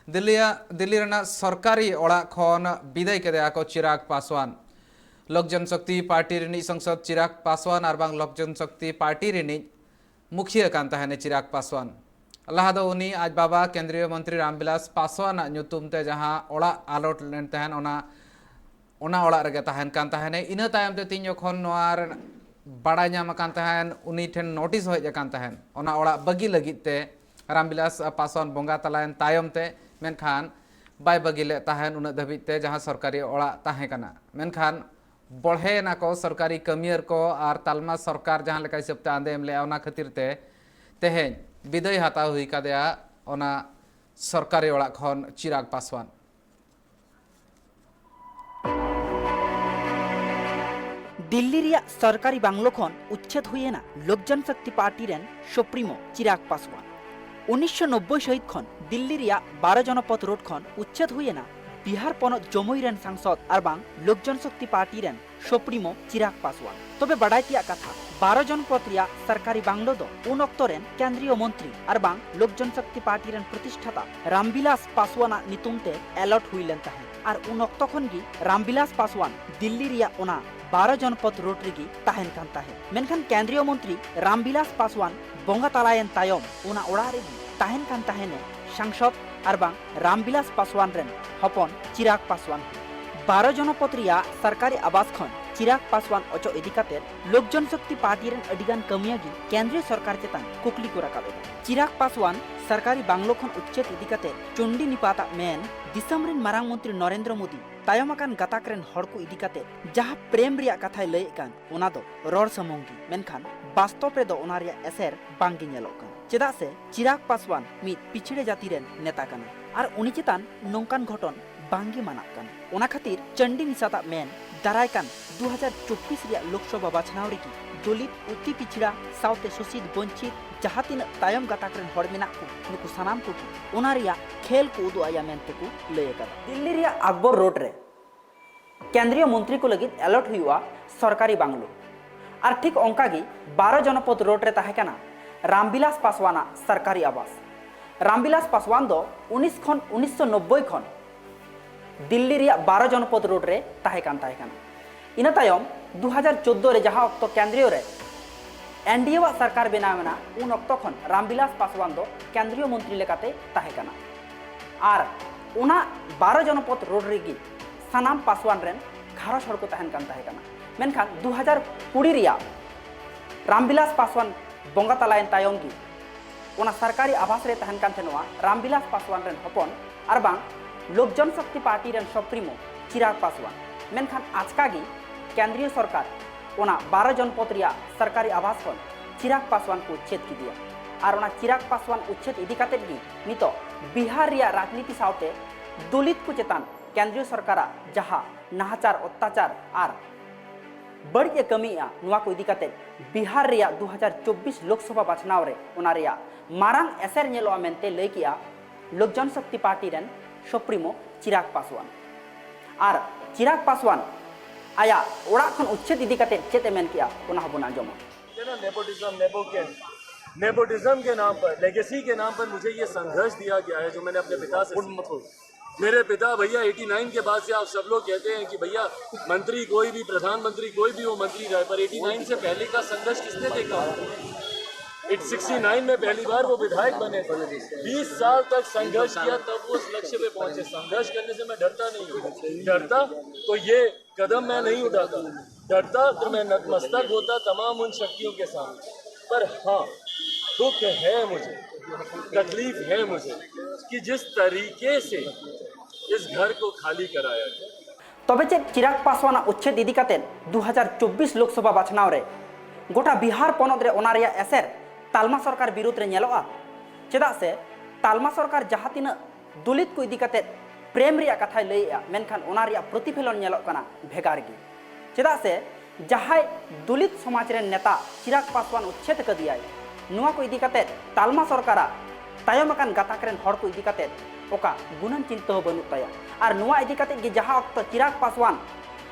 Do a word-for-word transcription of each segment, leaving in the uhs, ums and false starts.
ᱫᱤᱞᱞᱤᱭᱟᱜ ᱫᱤᱞᱞᱤ ᱨᱮᱱᱟᱜ ᱥᱚᱨᱠᱟᱨᱤ ᱚᱲᱟᱜ ᱠᱷᱚᱱ ᱵᱤᱫᱟᱹᱭ ᱠᱮᱫᱮᱭᱟ ᱠᱚ ᱪᱤᱨᱟᱜᱽ ᱯᱟᱥᱣᱟᱱ᱾ ᱞᱳᱠ ᱡᱚᱱᱥᱚᱠᱛᱤ ᱯᱟᱨᱴᱤ ᱨᱤᱱᱤᱡ ᱥᱚᱝᱥᱚᱫ ᱪᱤᱨᱟᱜᱽ ᱯᱟᱥᱣᱟᱱ ᱟᱨ ᱵᱟᱝ ᱞᱳᱠ ᱡᱚᱱᱥᱚᱠᱛᱤ ᱯᱟᱨᱴᱤ ᱨᱤᱱᱤᱡ ᱢᱩᱠᱷᱤᱭᱟᱹ ᱠᱟᱱ ᱛᱟᱦᱮᱱᱮ ᱪᱤᱨᱟᱜᱽ ᱯᱟᱥᱣᱟᱱ᱾ ᱞᱟᱦᱟ ᱫᱚ ᱩᱱᱤ ᱟᱡ ᱵᱟᱵᱟ ᱠᱮᱱᱫᱨᱤᱭᱚ ᱢᱚᱱᱛᱨᱤ ᱨᱟᱢᱵᱤᱞᱟᱥ ᱯᱟᱥᱣᱟᱱᱟᱜ ᱧᱩᱛᱩᱢ ᱛᱮ ᱡᱟᱦᱟᱸ ᱚᱲᱟᱜ ᱟᱞᱚᱴ ᱞᱮᱱ ᱛᱟᱦᱮᱱ, ᱚᱱᱟ ᱚᱱᱟ ᱚᱲᱟᱜ ᱨᱮᱜᱮ ᱛᱟᱦᱮᱱ ᱠᱟᱱ ᱛᱟᱦᱮᱱᱮ᱾ ᱤᱱᱟᱹ ᱛᱟᱭᱚᱢ ᱛᱮ ᱛᱤᱧ ᱡᱚᱠᱷᱚᱱ ᱱᱚᱣᱟ ᱨᱮᱱᱟᱜ ᱵᱟᱲᱟᱭ ᱧᱟᱢ ᱟᱠᱟᱱ ᱛᱟᱦᱮᱱ, ᱩᱱᱤ ᱴᱷᱮᱱ ᱱᱳᱴᱤᱥ ᱦᱮᱡ ᱟᱠᱟᱱ ᱛᱟᱦᱮᱱ ᱚᱱᱟ ᱚᱲᱟᱜ ᱵᱟᱹᱜᱤ ᱞᱟᱹᱜᱤᱫ ᱛᱮ, ᱨᱟᱢᱵᱤᱞᱟᱥ ᱯᱟᱥᱣᱟᱱ ᱵᱚᱸᱜᱟ ᱛᱟᱞᱟᱭᱮᱱ ᱛᱟᱭᱚᱢ ᱛᱮ, ᱢᱮᱱᱠᱷᱟᱱ ᱵᱟᱭ ᱵᱟᱹᱜᱤ ᱞᱮᱫ ᱛᱟᱦᱮᱱ ᱩᱱᱟᱹᱜ ᱫᱷᱟᱹᱵᱤᱡ ᱛᱮ ᱡᱟᱦᱟᱸ ᱥᱚᱨᱠᱟᱨᱤ ᱚᱲᱟᱜ ᱛᱟᱦᱮᱸ ᱠᱟᱱᱟ᱾ ᱢᱮᱱᱠᱷᱟᱱ ᱵᱚᱲᱦᱮ ᱮᱱᱟ ᱠᱚ ᱥᱚᱨᱠᱟᱨᱤ ᱠᱟᱹᱢᱤᱭᱟᱹᱨ ᱠᱚ ᱟᱨ ᱛᱟᱞᱢᱟ ᱥᱚᱨᱠᱟᱨ ᱡᱟᱦᱟᱸ ᱞᱮᱠᱟ ᱦᱤᱥᱟᱹᱵ ᱛᱮ ᱟᱸᱫᱮ ᱮᱢ ᱞᱮᱫᱼᱟ, ᱚᱱᱟ ᱠᱷᱟᱹᱛᱤᱨ ᱛᱮ ᱛᱮᱦᱮᱧ ᱵᱤᱫᱟᱹᱭ ᱦᱟᱛᱟᱣ ᱦᱩᱭ ᱠᱟᱫᱮᱭᱟ ᱚᱱᱟ ᱥᱚᱨᱠᱟᱨᱤ ᱚᱲᱟᱜ ᱠᱷᱚᱱ ᱪᱤᱨᱟᱜᱽ ᱯᱟᱥᱣᱟᱱ᱾ ᱫᱤᱞᱞᱤ ᱨᱮᱭᱟᱜ ᱥᱚᱨᱠᱟᱨᱤ ᱵᱟᱝᱞᱳ ᱠᱷᱚᱱ ᱩᱪᱪᱷᱮᱫ ᱦᱩᱭ ᱮᱱᱟ ᱞᱳᱠ ᱡᱚᱱᱥᱚᱠᱛᱤ ᱯᱟᱨᱴᱤ ᱨᱮᱱ ᱥᱩᱯᱨᱤᱢᱳ ᱪᱤᱨᱟᱜᱽ ᱯᱟᱥᱣᱟᱱ᱾ ᱩᱱᱤᱥᱥᱚ ᱱᱚᱵᱵᱳᱭ ᱥᱟᱹᱦᱤᱛ ᱠᱷᱚᱱ ᱫᱤᱞᱞᱤ ᱨᱮᱭᱟᱜ ᱵᱟᱨᱚ ᱡᱚᱱᱚᱯᱚᱛ ᱨᱳᱰ ᱠᱷᱚᱱ ᱩᱪᱪᱷᱮᱫ ᱦᱩᱭ ᱮᱱᱟ ᱵᱤᱦᱟᱨ ᱯᱚᱱᱚᱛ ᱡᱚᱢᱩᱭ ᱨᱮᱱ ᱥᱟᱝᱥᱚᱫ ᱟᱨ ᱵᱟᱝ ᱞᱳᱠ ᱡᱚᱱᱥᱚᱠᱛᱤ ᱯᱟᱨᱴᱤ ᱨᱮᱱ ᱥᱩᱯᱨᱤᱢᱳ ᱪᱤᱨᱟᱜᱽ ᱯᱟᱥᱣᱟᱱ᱾ ᱛᱚᱵᱮ ᱵᱟᱰᱟᱭ ᱛᱮᱭᱟᱜ ᱠᱟᱛᱷᱟ, ᱵᱟᱨᱚ ᱡᱚᱱᱯᱚᱛ ᱨᱮᱭᱟᱜ ᱥᱚᱨᱠᱟᱨᱤ ᱵᱟᱝᱞᱳ ᱫᱚ ᱩᱱ ᱚᱠᱛᱚ ᱨᱮᱱ ᱠᱮᱱᱫᱨᱤᱭᱚ ᱢᱚᱱᱛᱨᱤ ᱟᱨ ᱵᱟᱝ ᱞᱳᱠ ᱡᱚᱱᱥᱚᱠᱛᱤ ᱯᱟᱨᱴᱤ ᱨᱮᱱ ᱯᱨᱚᱛᱤᱥᱴᱷᱟᱛᱟ ᱨᱟᱢᱵᱤᱞᱟᱥ ᱯᱟᱥᱣᱟᱱᱟᱜ ᱧᱩᱛᱩᱢ ᱛᱮ ᱮᱞᱚᱴ ᱦᱩᱭ ᱞᱮᱱ ᱛᱟᱦᱮᱸᱫ ᱟᱨ ᱩᱱ ᱚᱠᱛᱚ ᱠᱷᱚᱱ ᱜᱮ ᱨᱟᱢᱵᱤᱞᱟᱥ ᱯᱟᱥᱣᱟᱱ ᱫᱤᱞᱞᱤ ᱨᱮᱭᱟᱜ ᱚᱱᱟ ᱵᱟᱨᱚ ᱡᱚᱱᱯᱚᱛ ᱨᱳᱰ ᱨᱮᱜᱮ ᱛᱟᱦᱮᱱ ᱠᱟᱱ ᱛᱟᱦᱮᱸᱫ᱾ ᱢᱮᱱᱠᱷᱟᱱ ᱠᱮᱱᱫᱨᱤᱭᱚ ᱢᱚᱱᱛᱨᱤ ᱨᱟᱢᱵᱤᱞᱟᱥ ᱯᱟᱥᱣᱟᱱ ᱵᱚᱸᱜᱟ ᱛᱟᱞᱟᱭᱮᱱ ᱛᱟᱭᱚᱢ ᱚᱱᱟ ᱚᱲᱟᱜ ᱨᱮᱜᱮ ᱛᱟᱦᱮᱱ ᱠᱟᱱ ᱛᱟᱦᱮᱱᱮ ᱥᱟᱝᱥᱚᱫ ᱟᱨ ᱵᱟᱝ ᱨᱟᱢᱵᱤᱞᱟᱥ ᱯᱟᱥᱣᱟᱱ ᱨᱮᱱ ᱦᱚᱯᱚᱱ ᱪᱤᱨᱟᱜᱽ ᱯᱟᱥᱣᱟᱱ ᱦᱚᱸ᱾ ᱵᱟᱨᱚ ᱡᱚᱱᱚᱯᱚᱛ ᱨᱮᱭᱟᱜ ᱥᱚᱨᱠᱟᱨᱤ ᱟᱵᱟᱥ ᱠᱷᱚᱱ ᱪᱤᱨᱟᱜᱽ ᱯᱟᱥᱣᱟᱱ ᱚᱪᱚᱜ ᱤᱫᱤ ᱠᱟᱛᱮ ᱞᱳᱠ ᱡᱚᱱᱥᱚᱠᱛᱤ ᱯᱟᱨᱴᱤ ᱨᱮᱱ ᱟᱹᱰᱤᱜᱟᱱ ᱠᱟᱹᱢᱤᱭᱟᱹ ᱜᱮ ᱠᱮᱱᱫᱨᱤᱭᱚ ᱥᱚᱨᱠᱟᱨ ᱪᱮᱛᱟᱱ ᱠᱩᱠᱞᱤ ᱠᱚ ᱨᱟᱠᱟᱵ ᱮᱫᱟ᱾ ᱪᱤᱨᱟᱜᱽ ᱯᱟᱥᱣᱟᱱ ᱥᱚᱨᱠᱟᱨᱤ ᱵᱟᱝᱞᱳ ᱠᱷᱚᱱ ᱩᱪᱪᱷᱮᱫ ᱤᱫᱤ ᱠᱟᱛᱮ ᱪᱚᱱᱰᱤ ᱱᱤᱯᱟᱛᱟᱜ ᱢᱮᱱ ᱫᱤᱥᱚᱢ ᱨᱮᱱ ᱢᱟᱨᱟᱝ ᱢᱚᱱᱛᱨᱤ ᱱᱚᱨᱮᱱᱫᱨᱚ ᱢᱳᱫᱤ ᱛᱟᱭᱚᱢ ᱟᱠᱟᱱ ᱜᱟᱛᱟᱠ ᱨᱮᱱ ᱦᱚᱲ ᱠᱚ ᱤᱫᱤ ᱠᱟᱛᱮ ᱡᱟᱦᱟᱸ ᱯᱨᱮᱢ ᱨᱮᱭᱟᱜ ᱠᱟᱛᱷᱟᱭ ᱞᱟᱹᱭᱮᱫ ᱠᱟᱱ, ᱚᱱᱟ ᱫᱚ ᱨᱚᱲ ᱥᱩᱢᱩᱝ ᱜᱮ, ᱢᱮᱱᱠᱷᱟᱱ ᱵᱟᱥᱛᱚᱵ ᱨᱮᱫᱚ ᱚᱱᱟ ᱨᱮᱭᱟᱜ ᱮᱥᱮᱨ ᱵᱟᱝ ᱜᱮ ᱧᱮᱞᱚᱜ ᱠᱟᱱᱟ᱾ ᱪᱮᱫᱟᱜ ᱥᱮ ᱪᱤᱨᱟᱜᱽ ᱯᱟᱥᱣᱟᱱ ᱢᱤᱫ ᱯᱤᱪᱷᱲᱟᱹ ᱡᱟᱹᱛᱤ ᱨᱮᱱ ᱱᱮᱛᱟ ᱠᱟᱱᱟᱭ ᱟᱨ ᱩᱱᱤ ᱪᱮᱛᱟᱱ ᱱᱚᱝᱠᱟᱱ ᱜᱷᱚᱴᱚᱱ ᱵᱟᱝ ᱜᱮ ᱢᱟᱱᱟᱜ ᱠᱟᱱᱟ᱾ ᱚᱱᱟ ᱠᱷᱟᱹᱛᱤᱨ ᱪᱟᱱᱰᱤ ᱱᱤᱥᱟᱛᱟᱜ ᱢᱮᱱ ᱫᱟᱨᱟᱭ ᱠᱟᱱ ᱫᱩ ᱦᱟᱡᱟᱨ ᱪᱚᱵᱵᱤᱥ ᱨᱮᱭᱟᱜ ᱞᱳᱠᱥᱚᱵᱷᱟ ᱵᱟᱪᱷᱱᱟᱣ ᱨᱮᱜᱮ ᱫᱚᱞᱤᱛ, ᱚᱛᱤ ᱯᱤᱪᱷᱲᱟ ᱥᱟᱶᱛᱮ ᱥᱳᱥᱤᱛ ᱵᱚᱧᱪᱤᱛ ᱡᱟᱦᱟᱸ ᱛᱤᱱᱟᱹᱜ ᱛᱟᱭᱚᱢ ᱜᱟᱛᱟᱠ ᱨᱮᱱ ᱦᱚᱲ ᱢᱮᱱᱟᱜ ᱠᱚ, ᱱᱩᱠᱩ ᱥᱟᱱᱟᱢ ᱠᱚᱜᱮ ᱚᱱᱟ ᱨᱮᱭᱟᱜ ᱠᱷᱮᱞ ᱠᱚ ᱩᱫᱩᱜ ᱟᱭᱟ ᱢᱮᱱᱛᱮ ᱠᱚ ᱞᱟᱹᱭ ᱟᱠᱟᱫᱟ᱾ ᱫᱤᱞᱞᱤ ᱨᱮᱭᱟᱜ ᱟᱠᱵᱚᱨ ᱨᱳᱰ ᱨᱮ ᱠᱮᱱᱫᱨᱤᱭᱚ ᱢᱚᱱᱛᱨᱤ ᱠᱚ ᱞᱟᱹᱜᱤᱫ ᱮᱞᱚᱴ ᱦᱩᱭᱩᱜᱼᱟ ᱥᱚᱨᱠᱟᱨᱤ ᱵᱟᱝᱞᱳ᱾ ᱟᱨ ᱴᱷᱤᱠ ᱚᱱᱠᱟ ᱜᱮ ᱵᱟᱨᱚ ᱡᱚᱱᱚᱯᱚᱫ ᱨᱳᱰ ᱨᱮ ᱛᱟᱦᱮᱸ ᱠᱟᱱᱟ ᱨᱟᱢᱵᱤᱞᱟᱥ ᱯᱟᱥᱣᱟᱱᱟᱜ ᱥᱚᱨᱠᱟᱨᱤ ᱟᱵᱟᱥ᱾ ᱨᱟᱢᱵᱤᱞᱟᱥ ᱯᱟᱥᱣᱟᱱ ᱫᱚ ᱩᱱᱤᱥ ᱠᱷᱚᱱ ᱩᱱᱤᱥᱥᱚ ᱱᱚᱵᱵᱳᱭ ᱠᱷᱚᱱ ᱫᱤᱞᱞᱤ ᱨᱮᱭᱟᱜ ᱵᱟᱨᱚ ᱡᱚᱱᱯᱚᱫ ᱨᱳᱰ ᱨᱮ ᱛᱟᱦᱮᱸ ᱠᱟᱱ ᱛᱟᱦᱮᱸ ᱠᱟᱱᱟ᱾ ᱤᱱᱟᱹ ᱛᱟᱭᱚᱢ ᱫᱩ ᱦᱟᱡᱟᱨ ᱪᱳᱫᱽᱫᱳ ᱨᱮ ᱡᱟᱦᱟᱸ ᱚᱠᱛᱚ ᱠᱮᱱᱫᱨᱤᱭᱚ ᱨᱮ ᱮᱱᱰᱤᱮ ᱣᱟᱜ ᱥᱚᱨᱠᱟᱨ ᱵᱮᱱᱟᱣ ᱮᱱᱟ, ᱩᱱ ᱚᱠᱛᱚ ᱠᱷᱚᱱ ᱨᱟᱢᱵᱤᱞᱟᱥ ᱯᱟᱥᱣᱟᱱ ᱫᱚ ᱠᱮᱱᱫᱨᱤᱭᱚ ᱢᱚᱱᱛᱨᱤ ᱞᱮᱠᱟᱛᱮ ᱛᱟᱦᱮᱸ ᱠᱟᱱᱟ᱾ ᱟᱨ ᱚᱱᱟ ᱵᱟᱨᱚ ᱡᱚᱱᱯᱚᱫ ᱨᱳᱰ ᱨᱮᱜᱮ ᱥᱟᱱᱟᱢ ᱯᱟᱥᱣᱟᱱ ᱨᱮᱱ ᱜᱷᱟᱨᱚᱸᱡᱽ ᱦᱚᱲ ᱠᱚ ᱛᱟᱦᱮᱱ ᱠᱟᱱ ᱛᱟᱦᱮᱸ ᱠᱟᱱᱟ᱾ ᱢᱮᱱᱠᱷᱟᱱ ᱫᱩ ᱦᱟᱡᱟᱨ ᱠᱩᱲᱤ ᱨᱮᱭᱟᱜ ᱨᱟᱢᱵᱤᱞᱟᱥ ᱯᱟᱥᱣᱟᱱ ᱵᱚᱸᱜᱟ ᱛᱟᱞᱟᱭᱮᱱ ᱛᱟᱭᱚᱢ ᱜᱮ ᱚᱱᱟ ᱥᱚᱨᱠᱟᱨᱤ ᱟᱵᱟᱥ ᱨᱮ ᱛᱟᱦᱮᱱ ᱠᱟᱱ ᱛᱟᱦᱮᱱᱚᱜᱼᱟ ᱨᱟᱢᱵᱤᱞᱟᱥ ᱯᱟᱥᱣᱟᱱ ᱨᱮᱱ ᱦᱚᱯᱚᱱ ᱟᱨ ᱵᱟᱝ ᱞᱳᱠ ᱡᱚᱱᱥᱚᱠᱛᱤ ᱯᱟᱨᱴᱤ ᱨᱮᱱ ᱥᱩᱯᱨᱤᱢᱳ ᱪᱤᱨᱟᱜᱽ ᱯᱟᱥᱣᱟᱱ᱾ ᱢᱮᱱᱠᱷᱟᱱ ᱟᱪᱠᱟ ᱜᱮ ᱠᱮᱱᱫᱨᱤᱭᱚ ᱥᱚᱨᱠᱟᱨ ᱚᱱᱟ ᱵᱟᱨᱚ ᱡᱚᱱᱯᱚᱫ ᱨᱮᱭᱟᱜ ᱥᱚᱨᱠᱟᱨᱤ ᱟᱵᱟᱥ ᱠᱷᱚᱱ ᱪᱤᱨᱟᱜᱽ ᱯᱟᱥᱣᱟᱱ ᱠᱚ ᱩᱪᱪᱷᱮᱫ ᱠᱮᱫᱮᱭᱟ᱾ ᱟᱨ ᱚᱱᱟ ᱪᱤᱨᱟᱜᱽ ᱯᱟᱥᱣᱟᱱ ᱩᱪᱪᱷᱮᱫ ᱤᱫᱤ ᱠᱟᱛᱮᱫ ᱜᱮ ᱱᱤᱛᱚᱜ ᱵᱤᱦᱟᱨ ᱨᱮᱭᱟᱜ ᱨᱟᱡᱽᱱᱤᱛᱤ ᱥᱟᱶᱛᱮ ᱫᱚᱞᱤᱛ ᱠᱚ ᱪᱮᱛᱟᱱ ᱠᱮᱱᱫᱨᱤᱭᱚ ᱥᱚᱨᱠᱟᱨᱟᱜ ᱡᱟᱦᱟᱸ ᱱᱟᱦᱟᱪᱟᱨ, ᱚᱛᱛᱟᱪᱟᱨ ᱟᱨ ᱵᱟᱹᱲᱤᱡ ᱮ ᱠᱟᱹᱢᱤᱭᱮᱫᱼᱟ, ᱱᱚᱣᱟ ᱠᱚ ᱤᱫᱤ ᱠᱟᱛᱮᱫ ᱵᱤᱦᱟᱨ ᱨᱮᱭᱟᱜ ᱫᱩ ᱦᱟᱡᱟᱨ ᱪᱚᱵᱵᱤᱥ ᱞᱳᱠᱥᱚᱵᱷᱟ ᱵᱟᱪᱷᱱᱟᱣ ᱨᱮ ᱚᱱᱟ ᱨᱮᱭᱟᱜ ᱢᱟᱨᱟᱝ ᱮᱥᱮᱨ ᱧᱮᱞᱚᱜᱼᱟ ᱢᱮᱱᱛᱮ ᱞᱟᱹᱭ ᱠᱮᱜᱼᱟ ᱞᱳᱠ ᱡᱚᱱᱥᱚᱠᱛᱤ ᱯᱟᱨᱴᱤ ᱨᱮᱱ ᱥᱩᱯᱨᱤᱢᱳ ᱪᱤᱨᱟᱜᱽ ᱯᱟᱥᱣᱟᱱ᱾ ᱟᱨ ᱪᱤᱨᱟᱜᱽ ᱯᱟᱥᱣᱟᱱ ᱟᱭᱟᱜ ᱚᱲᱟᱜ ᱠᱷᱚᱱ ᱩᱪᱪᱷᱮᱫ ᱤᱫᱤ ᱠᱟᱛᱮᱫ ᱪᱮᱫ ᱮ ᱢᱮᱱ ᱠᱮᱜᱼᱟ, ᱚᱱᱟ ᱦᱚᱸᱵᱚᱱ ᱟᱸᱡᱚᱢᱟ᱾ ये ना नेपोटिज्म नेपो के नेपोटिज्म के नाम पर, लेगेसी के नाम पर मुझे ये संघर्ष दिया गया है जो मैंने अपने पिता से सीखा। मेरे पिता, भैया, एटी नाइन के बाद से आप सब लोग कहते हैं कि भैया, मंत्री कोई भी, प्रधानमंत्री कोई भी हो, मंत्री रहे, पर एटी नाइन से पहले का संघर्ष किसने देखा? एट सिक्सटी नाइन में पहली बार वो विधायक बने थे। बीस साल तक संघर्ष किया, तब वो उस लक्ष्य पे पहुंचे। संघर्ष करने से मैं डरता नहीं हूँ। डरता तो ये कदम मैं नहीं उठाता। डरता तो मैं नतमस्तक होता तमाम उन शक्तियों के सामने। पर हाँ, दुख है मुझे, तकलीफ है मुझे कि जिस तरीके से इस घर को खाली कराया गया। ᱛᱚᱵᱮ ᱪᱮᱫ ᱪᱤᱨᱟᱜᱽ ᱯᱟᱥᱣᱟᱱᱟᱜ ᱩᱪᱪᱷᱮᱫ ᱤᱫᱤ ᱠᱟᱛᱮ ᱫᱩ ᱦᱟᱡᱟᱨ ᱪᱚᱵᱵᱤᱥ ᱞᱳᱠᱥᱚᱵᱷᱟ ᱵᱟᱪᱷᱱᱟᱣ ᱨᱮ ᱜᱚᱴᱟ ᱵᱤᱦᱟᱨ ᱯᱚᱱᱚᱛ ᱨᱮ ᱚᱱᱟ ᱨᱮᱭᱟᱜ ᱮᱥᱮᱨ ᱛᱟᱞᱢᱟ ᱥᱚᱨᱠᱟᱨ ᱵᱤᱨᱩᱫᱷ ᱨᱮ ᱧᱮᱞᱚᱜᱼᱟ? ᱪᱮᱫᱟᱜ ᱥᱮ ᱛᱟᱞᱢᱟ ᱥᱚᱨᱠᱟᱨ ᱡᱟᱦᱟᱸ ᱛᱤᱱᱟᱹᱜ ᱫᱚᱞᱤᱛ ᱠᱚ ᱤᱫᱤ ᱠᱟᱛᱮ ᱯᱨᱮᱢ ᱨᱮᱭᱟᱜ ᱠᱟᱛᱷᱟᱭ ᱞᱟᱹᱭᱮᱜᱼᱟ, ᱢᱮᱱᱠᱷᱟᱱ ᱚᱱᱟ ᱨᱮᱭᱟᱜ ᱯᱨᱚᱛᱤᱯᱷᱚᱞᱚᱱ ᱧᱮᱞᱚᱜ ᱠᱟᱱᱟ ᱵᱷᱮᱜᱟᱨ ᱜᱮ᱾ ᱪᱮᱫᱟᱜ ᱥᱮ ᱡᱟᱦᱟᱸᱭ ᱫᱚᱞᱤᱛ ᱥᱚᱢᱟᱡᱽ ᱨᱮᱱ ᱱᱮᱛᱟ ᱪᱤᱨᱟᱜᱽ ᱯᱟᱥᱣᱟᱱ ᱩᱪᱪᱷᱮᱫ ᱟᱠᱟᱫᱮᱭᱟᱭ, ᱱᱚᱣᱟ ᱠᱚ ᱤᱫᱤ ᱠᱟᱛᱮ ᱛᱟᱞᱢᱟ ᱥᱚᱨᱠᱟᱨᱟᱜ ᱛᱟᱭᱚᱢ ᱟᱠᱟᱱ ᱜᱟᱛᱟᱠ ᱨᱮᱱ ᱦᱚᱲ ᱠᱚ ᱤᱫᱤ ᱠᱟᱛᱮ ᱚᱠᱟ ᱜᱩᱱᱟᱹᱱ ᱪᱤᱱᱛᱟᱹ ᱦᱚᱸ ᱵᱟᱹᱱᱩᱜ ᱛᱟᱭᱟ᱾ ᱟᱨ ᱱᱚᱣᱟ ᱤᱫᱤ ᱠᱟᱛᱮ ᱜᱮ ᱡᱟᱦᱟᱸ ᱚᱠᱛᱚ ᱪᱤᱨᱟᱜᱽ ᱯᱟᱥᱣᱟᱱ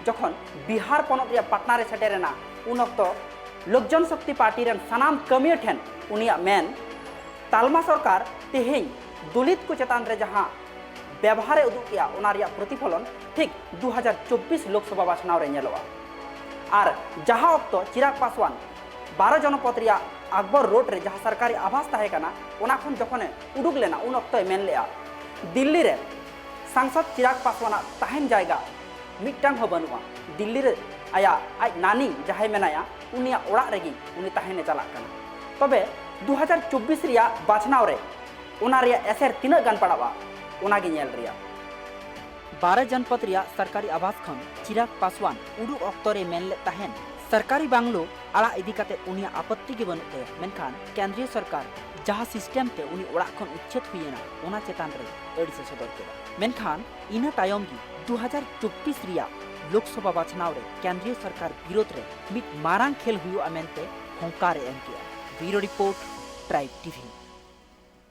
ᱡᱚᱠᱷᱚᱱ ᱵᱤᱦᱟᱨ ᱯᱚᱱᱚᱛ ᱨᱮᱭᱟᱜ ᱯᱟᱴᱱᱟ ᱨᱮ ᱥᱮᱴᱮᱨ ᱮᱱᱟ, ᱩᱱ ᱚᱠᱛᱚ ᱞᱳᱠ ᱡᱚᱱ ᱥᱚᱠᱛᱤ ᱯᱟᱨᱴᱤ ᱨᱮᱱ ᱥᱟᱱᱟᱢ ᱠᱟᱹᱢᱤᱭᱟᱹ ᱴᱷᱮᱱ ᱩᱱᱤᱭᱟᱜ ᱢᱮᱱ, ᱛᱟᱞᱢᱟ ᱥᱚᱨᱠᱟᱨ ᱛᱮᱦᱮᱧ ᱫᱚᱞᱤᱛ ᱠᱚ ᱪᱮᱛᱟᱱ ᱨᱮ ᱡᱟᱦᱟᱸ ᱵᱮᱵᱷᱟᱨᱮ ᱩᱫᱩᱜ ᱠᱮᱜᱼᱟ, ᱚᱱᱟ ᱨᱮᱭᱟᱜ ᱯᱨᱚᱛᱤᱯᱷᱚᱞᱚᱱ ᱴᱷᱤᱠ ᱫᱩ ᱦᱟᱡᱟᱨ ᱪᱚᱵᱵᱤᱥ ᱞᱳᱠᱥᱚᱵᱷᱟ ᱵᱟᱪᱷᱱᱟᱣ ᱨᱮ ᱧᱮᱞᱚᱜᱼᱟ᱾ ᱟᱨ ᱡᱟᱦᱟᱸ ᱚᱠᱛᱚ ᱪᱤᱨᱟᱜᱽ ᱯᱟᱥᱣᱟᱱ ᱵᱟᱨᱚ ᱡᱚᱱᱯᱚᱫ ᱨᱮᱭᱟᱜ ᱟᱠᱵᱚᱨ ᱨᱳᱰ ᱨᱮ ᱡᱟᱦᱟᱸ ᱥᱚᱨᱠᱟᱨᱤ ᱟᱵᱟᱥ ᱛᱟᱦᱮᱸ ᱠᱟᱱᱟ, ᱚᱱᱟ ᱠᱷᱚᱱ ᱡᱚᱠᱷᱚᱱᱮ ᱩᱰᱩᱠ ᱞᱮᱱᱟ, ᱩᱱ ᱚᱠᱛᱚᱭ ᱢᱮᱱ ᱞᱮᱜᱼᱟ, ᱫᱤᱞᱞᱤ ᱨᱮ ᱥᱟᱝᱥᱚᱫ ᱪᱤᱨᱟᱜᱽ ᱯᱟᱥᱣᱟᱱᱟᱜ ᱛᱟᱦᱮᱱ ᱡᱟᱭᱜᱟ ᱢᱤᱫᱴᱟᱝ ᱦᱚᱸ ᱵᱟᱹᱱᱩᱜᱼᱟ᱾ ᱫᱤᱞᱞᱤ ᱨᱮ ᱟᱭᱟᱜ ᱟᱡ ᱱᱟᱱᱤ ᱡᱟᱦᱟᱸᱭ ᱢᱮᱱᱟᱭᱟ, ᱩᱱᱤᱭᱟᱜ ᱚᱲᱟᱜ ᱨᱮᱜᱮ ᱩᱱᱤ ᱛᱟᱦᱮᱱᱮ ᱪᱟᱞᱟᱜ ᱠᱟᱱᱟ᱾ ᱛᱚᱵᱮ ᱫᱩ ᱦᱟᱡᱟᱨ ᱪᱚᱵᱵᱤᱥ ᱨᱮᱭᱟᱜ ᱵᱟᱪᱷᱱᱟᱣ ᱨᱮ ᱚᱱᱟ ᱨᱮᱭᱟᱜ ᱮᱥᱮᱨ ᱛᱤᱱᱟᱹᱜ ᱜᱟᱱ ᱯᱟᱲᱟᱜᱼᱟ, ᱚᱱᱟ ᱜᱮ ᱧᱮᱞ ᱨᱮᱭᱟᱜ᱾ ᱵᱟᱨᱚ ᱡᱚᱱᱯᱚᱫ ᱨᱮᱭᱟᱜ ᱥᱚᱨᱠᱟᱨᱤ ᱟᱵᱟᱥ ᱠᱷᱚᱱ ᱪᱤᱨᱟᱜᱽ ᱯᱟᱥᱣᱟᱱ ᱩᱰᱩᱠ ᱚᱠᱛᱚ ᱨᱮ ᱢᱮᱱ ᱞᱮᱫ ᱛᱟᱦᱮᱱ, ᱥᱚᱨᱠᱟᱨᱤ ᱵᱟᱝᱞᱳ ᱟᱲᱟᱜ ᱤᱫᱤ ᱠᱟᱛᱮ ᱩᱱᱤᱭᱟᱜ ᱟᱯᱚᱛᱛᱤ ᱜᱮ ᱵᱟᱹᱱᱩᱜ ᱛᱟᱭᱟ, ᱢᱮᱱᱠᱷᱟᱱ ᱠᱮᱱᱫᱨᱤᱭᱚ ᱥᱚᱨᱠᱟᱨ ᱡᱟᱦᱟᱸ ᱥᱤᱥᱴᱮᱢ ᱛᱮ ᱩᱱᱤ ᱚᱲᱟᱜ ᱠᱷᱚᱱ ᱩᱪᱪᱷᱮᱫ ᱦᱩᱭ ᱮᱱᱟ, ᱚᱱᱟ ᱪᱮᱛᱟᱱ ᱨᱮ ᱟᱹᱲᱤᱥ ᱮ ᱥᱚᱫᱚᱨ ᱠᱮᱫᱟ᱾ ᱢᱮᱱᱠᱷᱟᱱ ᱤᱱᱟᱹ ᱛᱟᱭᱚᱢ ᱜᱮ ᱫᱩ ᱦᱟᱡᱟᱨ ᱪᱚᱵᱵᱤᱥ ᱨᱮᱭᱟᱜ ᱞᱳᱠᱥᱚᱵᱷᱟ ᱵᱟᱪᱷᱱᱟᱣ ᱨᱮ ᱠᱮᱱᱫᱨᱤᱭᱚ ᱥᱚᱨᱠᱟᱨ ᱵᱤᱨᱳᱫᱷ ᱨᱮ ᱢᱤᱫ ᱢᱟᱨᱟᱝ ᱠᱷᱮᱞ ᱦᱩᱭᱩᱜᱼᱟ ᱢᱮᱱᱛᱮ ᱦᱚᱝᱠᱟᱨ ᱮ ᱮᱢ ᱠᱮᱫᱟ᱾ ᱵᱤᱭᱩᱨᱳ ᱨᱤᱯᱳᱨᱴ, ᱴᱨᱟᱭᱤᱵᱽ ᱴᱤᱵᱷᱤ᱾